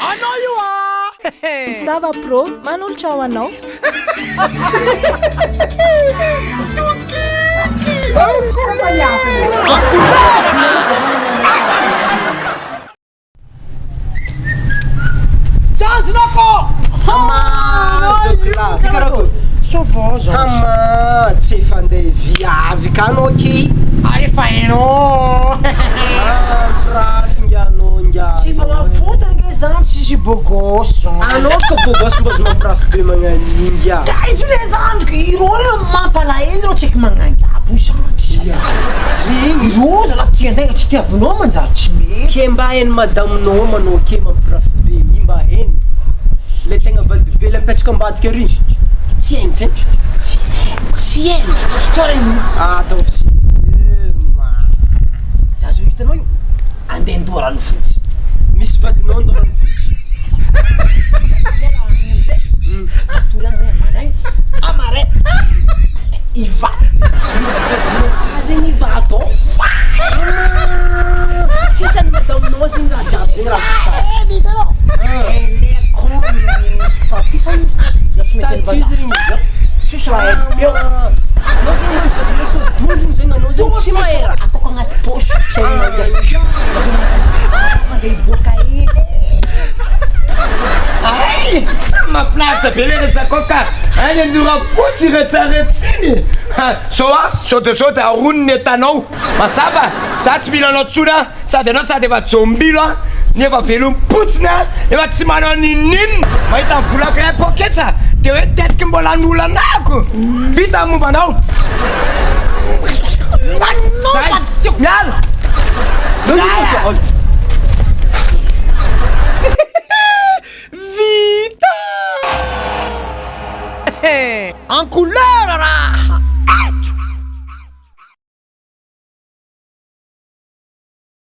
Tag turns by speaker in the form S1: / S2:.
S1: Anao io a!
S2: Sava Pro manolotra ho anao.
S3: Hama tsy efa andeha viavy ka anao aky.
S1: Ary efa hainao.
S3: Mampirafy nga anao nga.
S1: Sipa mafonta nge zany tsisy beau gosse zany.
S3: Anao ka beau gosse mba azo mampirafy be magnano io nga.
S1: Ka izy io le zandriko, ireo le mampalahelo ireo tsaiky magnangabo zandry.
S3: Ia. Zegny.
S1: Ireo zalahy tian-tegna tsy tiavinao manjary tsy mety.
S3: Ke mba hain'i madamonao manao ke mampirafy be io mba hainy. Le tegna vadibe le mipetraka ambadika ary. Tsy hainy tsy hainy. Tsy hainy.
S1: Tsara io.
S3: Ataovy sérieux ma.
S1: Za zao hitanao io andeha handoa rano fotsy.
S3: Misy vadinao handoa rano fotsy.
S1: Matory any zay maraina, amaray, Ivato.
S3: Misy vadinao ka zegny Ivato ao. Tsisy an'i madaminao zegny raha jiaby zegny raha tsara.
S1: Tsara hitanao. Elle est comme statut sa ino statut?
S3: Statut zegny izy zao.
S1: Tsisy raha haiko eo.
S3: Anao zegny manko vadinao fa dondrogno zegny anao zegny tsy mahay raha.
S1: Ataoko agnaty poche. Mandeha hiboaka hely e.
S4: Hay! Mahafinaritra be le resakao ka! Any Andorafotsy iretsaretsiny e! Ha! Zao a, sao de sao de arony ny entanao! Mazava? Za tsy mila anao tsony a! Sady anao sady efa jombilo a! Ny efa velom-potsiny a! Efa tsy manao n'inon'inona! Mahita ny volako iray poketra de hoe tetiky mbola hanolanako! Vita ny momba anao! Zay! Miala! Miala!
S1: Vita! En couleur raha!